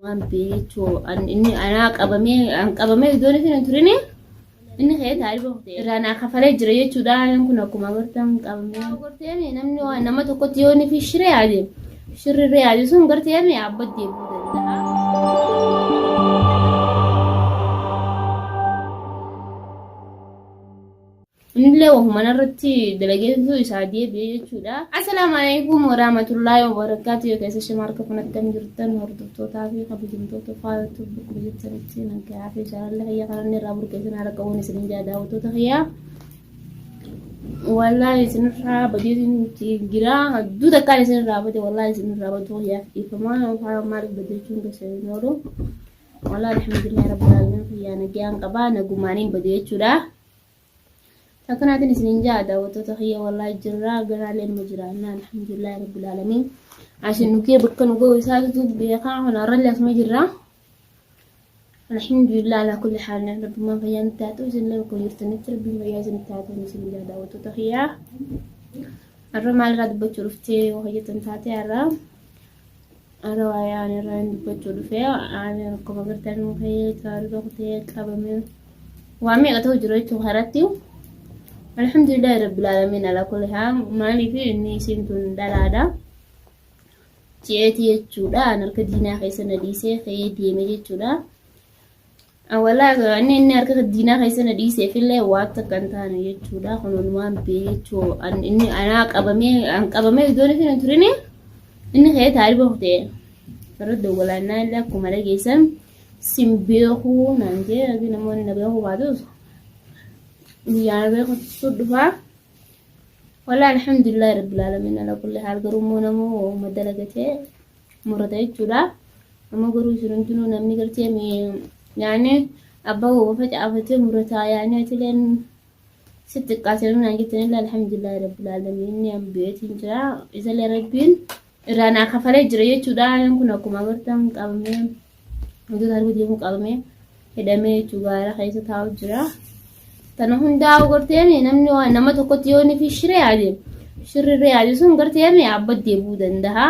Waan beekuu inni anaa qabamee an qabamee iddoon isin hin turini inni ka'ee taarifa kutee irraa naa kafalee jira jechuudha. Kun akkuma agartan qabamee gartee namni waan nama tokkotti yoo inni fi shiree yaade shirrirree yaade sun gartee abbatti deebi'uu danda'a. Innillee wahuma narratti dalageetu isaa deebi'e jechuudha. Assalaamu alaikum warahmatullaahi wabarakaatu. Yoo keessa shima harka kun akkam jirtan hordoftootaa fi kabajamtoota faayatu bakkuma jirtanitti nagaa fi jaalalli kiyya kanan irraa burqeessin haala qabuun isin jaa daawwattoota kiyya. Wallaahi isinirraa badeetiin jira. Hedduu takkaan isinirraa bade wallaahi isinirraa baduu kiyyaaf dhiifamaa maaliif badeechuun keessa hin oolu. Wallaahi alhamdulillah rabbil aalamiin kiyyaa nagaan qabaa nagumaaniin bade jechuudha. Akkanaatiin isinin jaa daawwattoota kiyya wallaahi jirraa garaalee numa jiraanna alhamdulillahi rabbil aalamiin. Asin nukee bakka nu ga'u isaatu beekaa kun har'allee asuma jirra. Alhamdulillah ala kulli haal rabbummaan fayyaa nutti haa ta'u isinillee bakka jirtanitti rabbiin fayyaa isinitti haa ta'u isin jaa daawwattoota kiyya. Har'a maalirraa dubbachuu dhuftee yoo jettan taate har'a har'a waa'ee aan irraa hin dubbachuu dhufee aan akkuma gartan ka'ee taarifa kutee qabamee waan meeqa ta'u jiru jechuun haratti. Alhamdulillahi rabbil aalamiin ala kulli haal maaliif inni isiin tun dhalaadha. Ci'eeti jechuudha. An harka diinaa keessa na dhiisee ka'ee deeme jechuudha. Walaa inni inni harka diinaa keessa na dhiiseef illee waan takka hin taane jechuudha. Kun waan bee jechuu inni anaa qabamee an qabamee iddoon isin hin turini inni ka'ee taarifa kutee irra dawwalaannaa illee akkuma dhageessan sin beekuu naan jee namoonni na beekuu baatus guyyaa na beekutu dhufaa. Walaa alhamdulillahi rabbil aalamiin ala kulli haal garuu immoo namuu waanuma dalagatee murata jechuudha. Amma garuu isin hundinuu namni gartee yaani abbaa wama facaafatee murataa yaani atileen sitti xiqqaatee naan jettanillee alhamdulillahi rabbil aalamiin inni an beetiin jira. Isallee rabbiin irraa naa kafalee jira jechuudha. Kun akkuma agartan qabamee wantoota harka deemu qabamee hidhamee jechuu gaara keessa taa'u jira. Tana hundaa gartee namni waan nama tokkotti yoo inni fi shiree yaade shirrirree yaade sun gartee abbatti deebi'uu danda'a.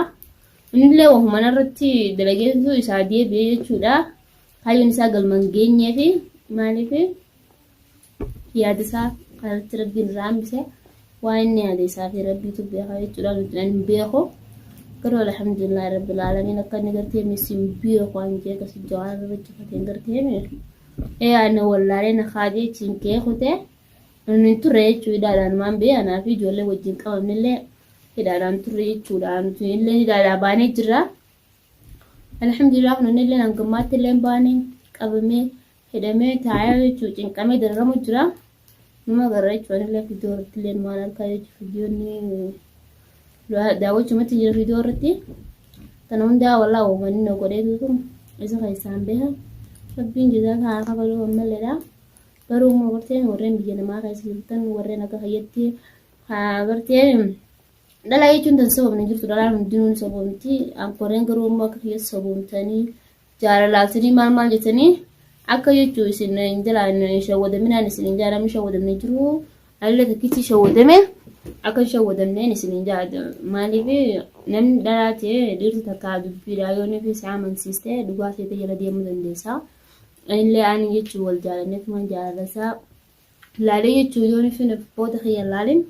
Innillee wahuma narratti dalageetu isaa deebi'e jechuudha. Kaayyoon isaa galma hin geenyee fi maaliif yaada isaa kanatti rabbiin irraa hambise waan inni yaada isaa fi rabbiitu beeka jechuudha nuti hin beeku. Garuu alhamdulillah rabbil aalamiin akka inni gartee misiin beeku waan jee akkasii jawaan irra cifateen gartee ee ani wallaalee na kaadee ittiin kee kutee inni turre jechuu hidhaadhaan waan bee anaa fi ijoollee wajjin qabamnillee hidhaadhaan turre jechuudha nuti illee hidhaadhaa baanee jirra. Alhamdulillah kun inni illee hangammaatti illee baanee qabamee hidhamee taa'ee jechuun cinqamee dararamu jira. Numa agarra jechuun anillee viidiyoo irratti illee maal argaa jechuun viidiyoonni daawwachumatti jira viidiyoo irratti. Kana hundaa wallaa uummanni na godhee tuutu isa keessaan beeka. Rabbiin jazaa isaa haa kafaluu ammaleedha. Garuu immoo garteen warreen biyya namaa keessa jirtan warreen akka fayyatti haa garteen dhalaa jechuun tan sababni jirtu dhalaan hundinuu ni sababamti. Warreen garuu immoo akka fayyatti sababamtanii jaalalaaltanii maal maal jettanii akka jechuu isin hin jalaan hin shawwadaminaan isin hin jaa namni shawwadamne jiru anillee takkichi shawwadame akka hin shawwadamneen isin hin jaa maaliif namni dhalaa ta'e dhiirti takka dubbiidhaa yoo inni fi amansiiste dhugaa seete jala deemuu dandeessa anillee ani jechuu wal jaalanneetumaan jaalalasaa laalee jechuu yoo inni fi booda kiyya laalin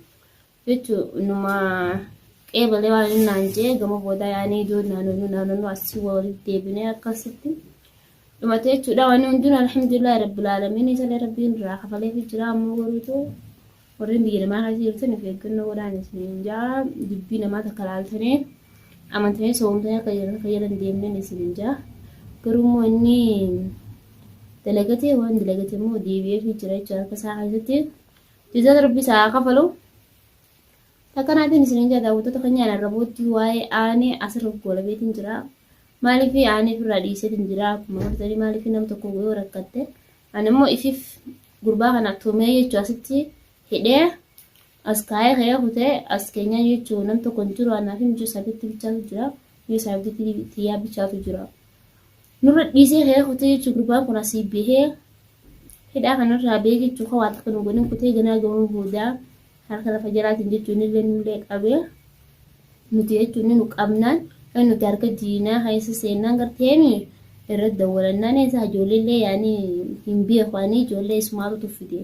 Jechu numa qeebalee waan inni naan jee gama boodaa yaanii iddoo naannoo naannoo asii walitti deebinee akkasitti dhumate jechuudha. Wanni hundinuu alhamdulillahi rabbil aalamiin isalee rabbiin irraa kafaleefi jira ammoo garuutu warreen biyya namaa keessa jirtan of eeggannoo godhaan isiniin jaa dubbii namaa takka laaltanii amantanii soomtanii akka akka jala hin deemneen isiniin jaa garuu immoo inni dalagatee waan dalagate immoo deebi'eefi jira jechuudha harka isaa keessatti. Jazaa rabbi isaa haa kafalu. Akkanaatiin isiniin jaa daawwattoota keenya ani arrabootti waa'ee aanee asirra goolabeetiin jira. Maaliif aanee ofirraa dhiiseetiin jira akkuma agartanii maaliif nam tokko yoo rakkatte ani immoo ifiif gurbaa kana tumee jechuu asitti hidhee as kaa'ee ka'ee kutee as keenyaa jechuu nam tokko hin jiru anaaf hin jiru sabitti bichaatu jira yoo sabitti tiyyaa bichaatu jira. Nurra dhiisee ka'ee kutee jechuu gurbaan kun asii bahee Hidhaa kanarraa bee jechuu ka waa takka nu godhin kutee ganaa gama boodaa harka lafa jalaatiin jechuun illee nullee qabee nuti jechuun nu qabnaan nuti harka diinaa keessa seennaan garteemi Irratti dawwalannaan isaa ijoolleellee yaani hin beeku ani ijoollee isumaatu fide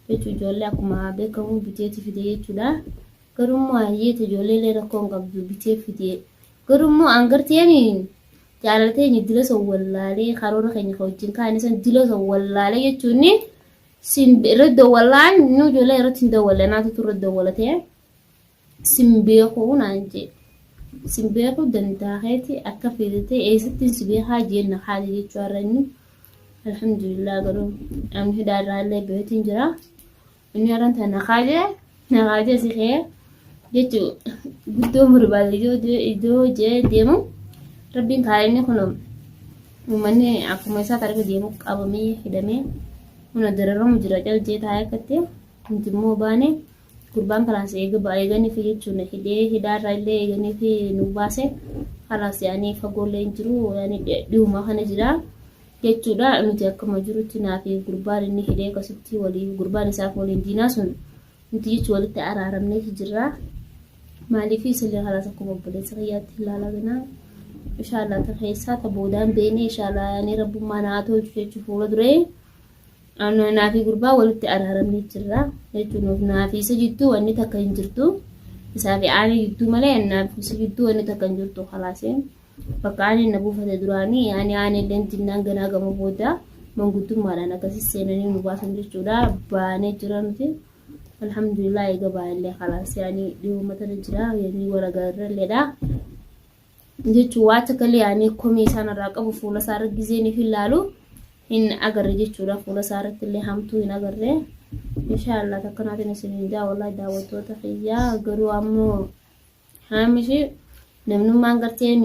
jechuun ijoollee akkuma beekamu biteeti fide jechuudha. Garuu immoo hayyeeti ijoolleellee rakkoo hin qabdu bitee fide. Garuu immoo an garteen jaalala teenya dila san wallaalee karoora keenya kan wajjin kaa'ane san dila san wallaalee jechuun sin irratti dawwallaan nu ijoollee irratti hin dawwalle anaatu irratti dawwalatee. Sin beekuu naan jee. Sin beekuu dantaa keeti akka feete eessattiin si beekaa jeen na kaate jechuu har'a inni. Alhamdulillah garuu namni hidhaa irraa illee beetiin jira. Inni har'an tana na kaate na kaate si kee jechuu guddoo barbaade iddoo jee deemu rabbiin kaa'e inni kun uummanni akkuma isaa targa deemu qabamee hidhamee huna dararamu jira cal jee taa'ee akkatti nuti immoo baane. Gurbaan kalaas eega eeganiif jechuun hidhee hidhaarraa illee eeganiif nu baase kalaas yaanii fagoollee hin jiru yaanii dhihuma kana jira jechuudha nuti akkuma jirutti naafi gurbaan inni hidhee akkasitti walii gurbaan isaaf waliin diinaa sun nuti jechuun walitti araaramneeti jirra. Maaliif isillee kalaas akkuma obboleessa kiyyaatti ilaalaa ganaa inshaallah ta keessaa ta boodaan beene inshaallah yaanii rabbummaa naa tolchu jechuun fuula duree. Anaa fi gurbaa walitti araaramnee jirra jechuun naa fi isa jidduu wanni takka hin jirtu. Isaa fi aanee jidduu malee naa fi isa jidduu wanni takka hin jirtu kalaasee. Bakka aaneen na buufate duraanii ani aanee illee jinnaan ganaa gama booda manguddummaadhaan akkasi seenanii nu baasan jechuudha. Baanee jira nuti. Alhamdulillah eega baanellee kalaasee ani dhihuma tana jira yani walagaa irralleedha. Jechuun waa takka illee yaanii komii isaan irraa qabu fuula isaa irra gizeen if ilaalu hin agarre jechuudha fuula isaa irratti illee hamtuu hin agarre inshaallah takkanaatiin isin hin jaa wallahi daawwattoota kiyyaa garuu ammoo haamishi namnummaan garteen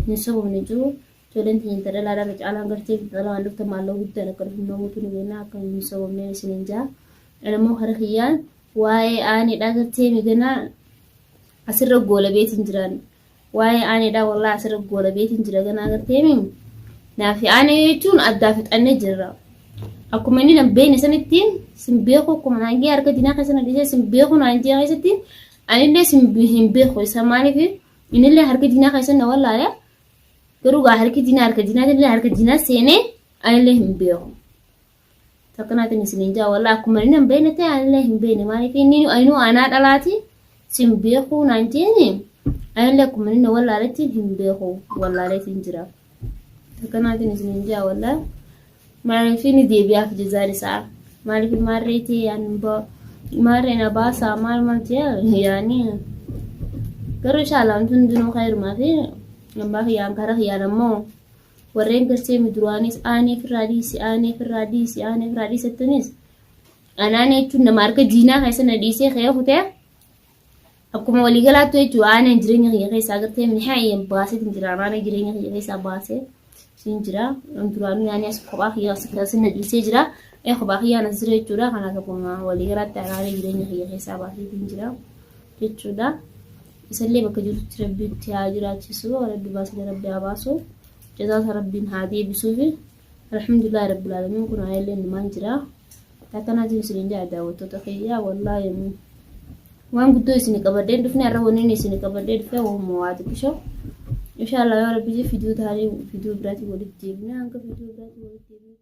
hin sobamne jiru ijoolleen teenya ta dhalaadhaa irra caalaan gartee dhalaan dhufta maalloo guddaan akka dhufu namoota ni beekna akka hin sobamneen isin hin jaa ammoo kara kiyyaan waa'ee aanidhaa gartee miganaa asirra goola beetiin jiraan waa'ee aaneedhaa wallaahi asirra goola beetiin jira ganaa agarteemi naafi aanee jechuun addaa fixannee jirra akkuma inni nan beekne sanitti sin beeku akkuma naan jee harka dinaa keessa na dhiisee sin beeku naan jee keessatti anillee sin hin beeku isa maaliif innillee harka dinaa keessa na wallaale garuu gaa harki dinaa harka dinaatillee harka dinaa seenee anillee hin beeku. Takkanaatiin isiniin jaa wallaahi akkuma inni hin beekne ta'e anillee hin beekne maaliif inni inuu anaa dhalaati sin beekuu naan jeeni anillee akkuma inni wallaaletti hin beeku wallaaleetiin jira. Takkanaatiin isiniin jaa wallaahi maaliif inni deebi'aaf jazaan isaa maaliif maarreetii maarree na baasaa maal maal jee yaani garuu inshallah wanti hundinuu khayrumaa fi abbaa kiyyaan karaa kiyyaan ammoo Warreen gartee mi duraanis aanee firraa dhiisi aanee firraa dhiisi aanee firraa dhiisi jettunis anaanee jechuun nama harka diinaa keessa na dhiisee ka'ee kutee akkuma waliigalaattu jechuun aaneen jireenya kiyya keessaa gartee nihaa'iyan baaseetiin jira anaanee jireenya kiyya keessaa baasee siin jira duraanuu yaani as kophaa kiyya as keessa na dhiisee jira ee kophaa kiyyaan as jira jechuudha kanaaf akkuma waliigalaatti anaanee jireenya kiyya keessaa baaseetiin jira jechuudha. Isallee bakka jirutti rabbi itti haa jiraachisu rabbi baasee rabbi haa baasu jazaasa rabbiin haa deebisuufi alhamdulillah rabbil aalamiin kun haa illee numaan jira takkanaatiin isin jaa daawwattoota kiyyaa wallaahi waan guddoo isin qabadhee dhufne har'a wanni isin qabadhee dhufe waanuma waa xiqqisho inshallah yoo rabbi fiduu taanii fiduu biraatiin walitti deebine hanga fiduu biraatiin walitti deebine.